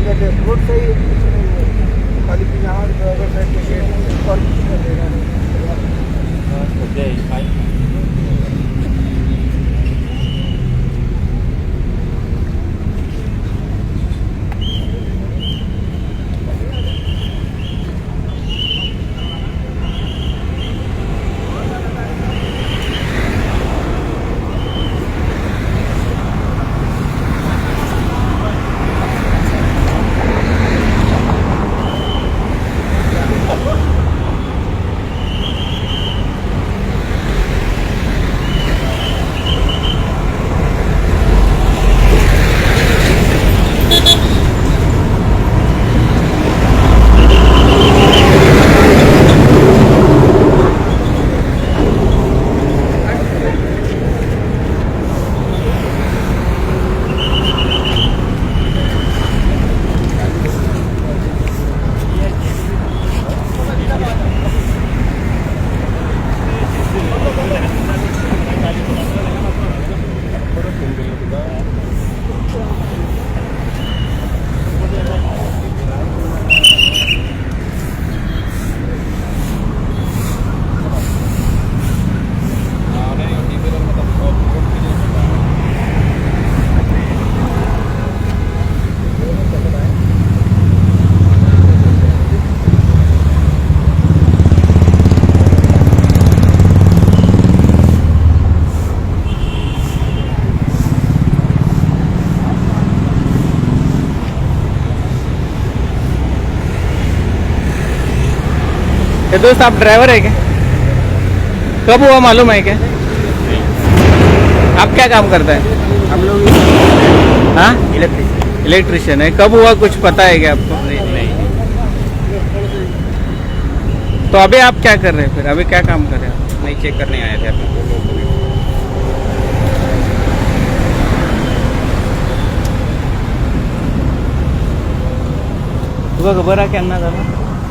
जाते रोड सही है, कुछ नहीं है। खाली यहाँ ड्राइवर साइड में गेट और कुछ नहीं देगा। ये दोस्त आप ड्राइवर है क्या? कब हुआ मालूम है क्या? आप क्या काम करते हैं? हम लोग हाँ, इलेक्ट्रिशियन। इलेक्ट्रिशियन है। कब हुआ कुछ पता है क्या आपको? नहीं। तो अभी आप क्या कर रहे हैं फिर? अभी क्या काम कर रहे हैं आप? नहीं, चेक करने आए थे अपने। तुका खबर आहे केन्ना झाला?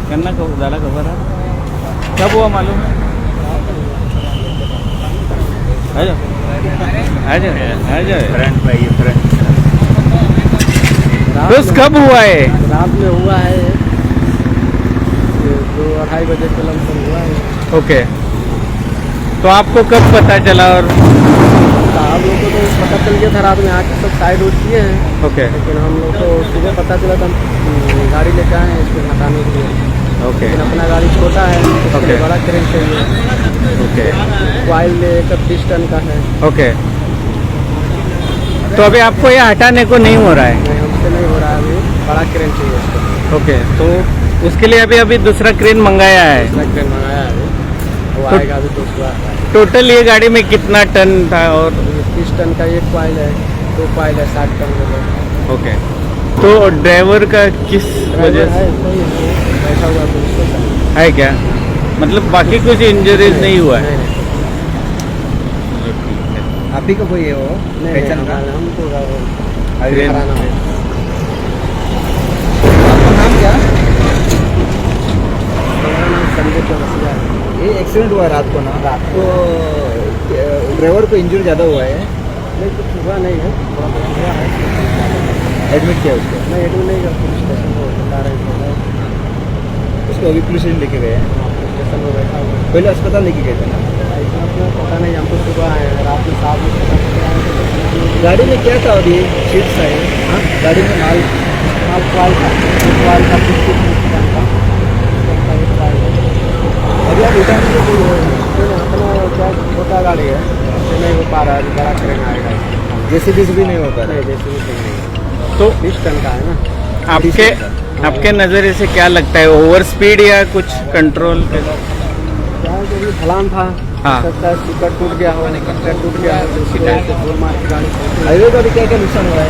केन्ना झाला खबर आहे? कब हुआ मालूम है? आजा आजा आजा। फ्रंट भाई, फ्रंट। दोस्त कब हुआ है? रात में हुआ है, 2-2:30 बजे के लमसम हुआ है। ओके, तो आपको कब पता चला? और हम लोग को तो पता चल गया था रात में आके, सब साइड उठ किए हैं। ओके। लेकिन हम लोग को सुबह पता चला तो हम गाड़ी लेके आए हैं इसको हटाने के लिए। ओके। लेकिन अपना गाड़ी छोटा है, उसके लिए ओके। बड़ा क्रेन चाहिए। ओके। क्वाइल एक 30 टन का है। ओके, तो अभी आपको ये हटाने को नहीं हो रहा है? नहीं, हमसे नहीं हो रहा है, अभी बड़ा क्रेन चाहिए इसको। ओके, तो उसके लिए अभी अभी दूसरा क्रेन मंगाया है? दूसरा क्रेन मंगाया है अभी, वो तो आएगा अभी दूसरा। टोटल ये गाड़ी में कितना टन था? और 30 टन का एक क्वाइल है, 2 क्वाइल है 60 टन के। ओके, तो ड्राइवर का किस वजह से है? सही है, बैठा हुआ पुलिस स्टेशन है क्या? मतलब बाकी कुछ इंजरीज नहीं हुआ है? नहीं। आप ही को कोई है वो नहीं, पहचान का? हमको क्रेन। हराना है। आपका नाम क्या? हमारा नाम संजय चौरसिया है। ये एक्सीडेंट हुआ रात को ना? रात को ड्राइवर को इंजरी ज़्यादा हुआ है? नहीं, कुछ हुआ नहीं है, थोड़ा बहुत हुआ है। एडमिट किया उसको? नहीं, एडमिट नहीं किया, पुलिस स्टेशन को बता रहे हैं। उसको अभी पुलिस स्टेशन लेके गए हैं? हाँ, पुलिस स्टेशन में बैठा हुआ है। पहले अस्पताल लेके गए थे ना? इतना तो पता नहीं, हमको सुबह आए हैं, रात में 7 बजे पता चला है तो। गाड़ी में क्या था अभी? सीट्स आए? हाँ, गाड़ी में माल माल क्वाइल था, क्वाइल का 50 टन का एक क्वाइल है। अभी आप उठाने के कोई है? अपना क्या छोटा गाड़ी है, उससे नहीं हो पा रहा है, बड़ा क्रेन आएगा। जेसीबी से भी नहीं हो पा रहा? नहीं, जेसीबी से नहीं। तो 20 टन का है ना। आपके आपके नज़रिए से क्या लगता है, ओवर स्पीड या कुछ कंट्रोल? क्या है कि अभी ढलान था, हाँ। सकता है सीकर टूट गया हो, कट्टा टूट गया हो, तो उसकी वजह से जोर मार के गाड़ी चलती है। हाईवे का भी क्या क्या नुकसान हुआ है?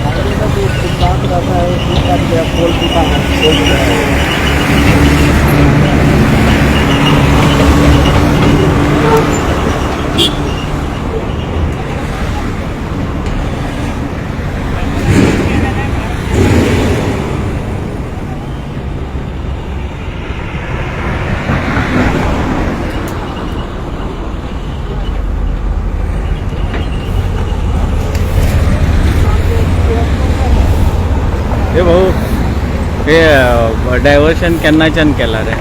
हाईवे का जो फुटपाथ रहता है, वो टूट गया, पोल टूटा है। पोल टूटा है। हे भाऊ, हे डायवर्शन केन्नाच्यान केला रे?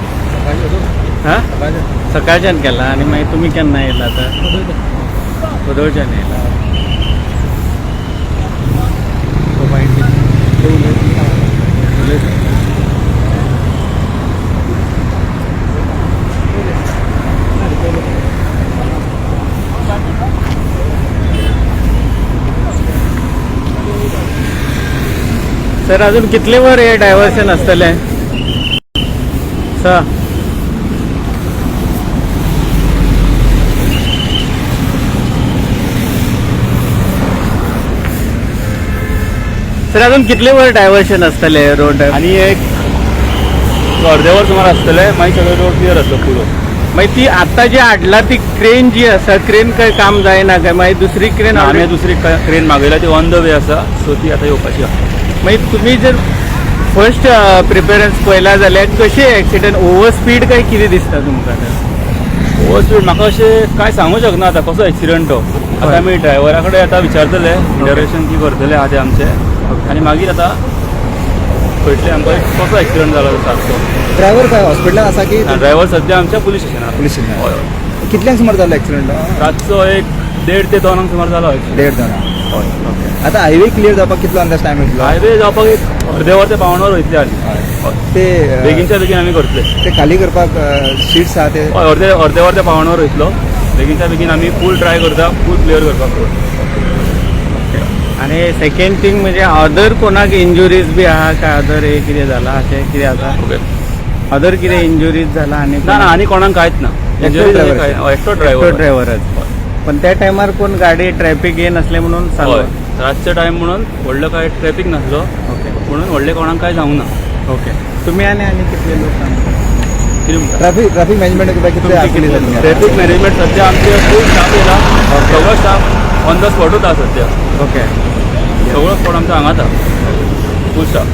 हा, सकाळच्यान केला. आणि मागीर तुमी केन्ना येयला? तर वदोळच्यान येयला. सर, अजून कितले वर हे डायवर्शन आसतलें सर? सर, अजून कितले वर डायवर्शन आसतले रोड? आणि एक अर्दे वर सुमार आसतले, मागीर सगळे रोड क्लियर जातलो पुरो. मागीर ती आतां जी हाडला ती क्रेन जी आसा, क्रेन काय काम जायना काय? मागीर दुसरी क्रेन? आमी दुसरी क्रेन मागयला, ती ऑन the way आसा, सो ती आतां येवपाची आहा. मागीर तुमी जर फर्स्ट प्रिपेरन्स पळयला जाल्यार कशी एक्सिडंट, ओवर स्पीड काय कितें दिसता तुमकां तर? ओवर स्पीड म्हाका अशें कांय सांगू शकना आतां कसो एक्सिडंट तो. आतां आमी ड्रायव्हरा कडेन आतां विचारतले, इंटरेक्शन की करतले आहा ते आमचे, आनी मागीर आतां कळटलें आमकां कसो एक्सिडंट जालो तो सारको. ड्रायव्हर काय हॉस्पिटलान आसा की? ड्रायव्हर सद्या आमच्या पुलीस स्टेशनार. पुलीस स्टेशनार. हय हय. कितल्यांक सुमार जालो एक्सिडंट? रातचो एक 1:30 ते 2 सुमार जालो accident. 1:30 जाणां. हय. आतां हायवे क्लियर जावपाक कितलो अंदाज टायम येतलो? हायवे जावपाक एक अर्दे वर ते पावण वर वयतले आनी हय. ते बेगीनच्या बेगीन आमी करतले. ते खाली करपाक सीट्स आहा ते? हय, अर्दे अर्दे वर ते पावण वर वयतलो. बेगीनच्या बेगीन आमी फूल ट्राय करता फूल क्लियर करपाक रोड. आणि सेकंड थिंग म्हणजे अदर कोणाक इंजुरीज बी आहा काय? अदर हे कितें जाला, अशें कितें आसा? ओके. अदर कितें इंजुरीज जाला आनी? ना ना, आनी कोणाक कांयच ना. Injury driver. काय, हय, एकटो एकटो ड्रायव्हर. ड्रायव्हरच. पण त्या टायमार कोण गाडी ट्रॅफिक ये नासले म्हणून चालू. हय, रातचो टायम म्हणून व्हडलो काय ट्रॅफिक नासलो म्हणून व्हडले कोणाक काय जावंक ना. ओके, तुम्ही आणि आणि कितले लोक काम करता? कितें म्हणटा? ट्रॅफिक ट्रॅफिक मॅनेजमेंट करपाक कितले तुमचे आसतले कितले? तुमगे? ट्रॅफिक मॅनेजमेंट सध्या आमचे फूल स्टाफ येयला. सगळो स्टाफ ऑन the स्पॉटूच आहा सध्या. ओके. सगळो स्पॉट आमचो हांगाच आहा, फूल स्टाफ.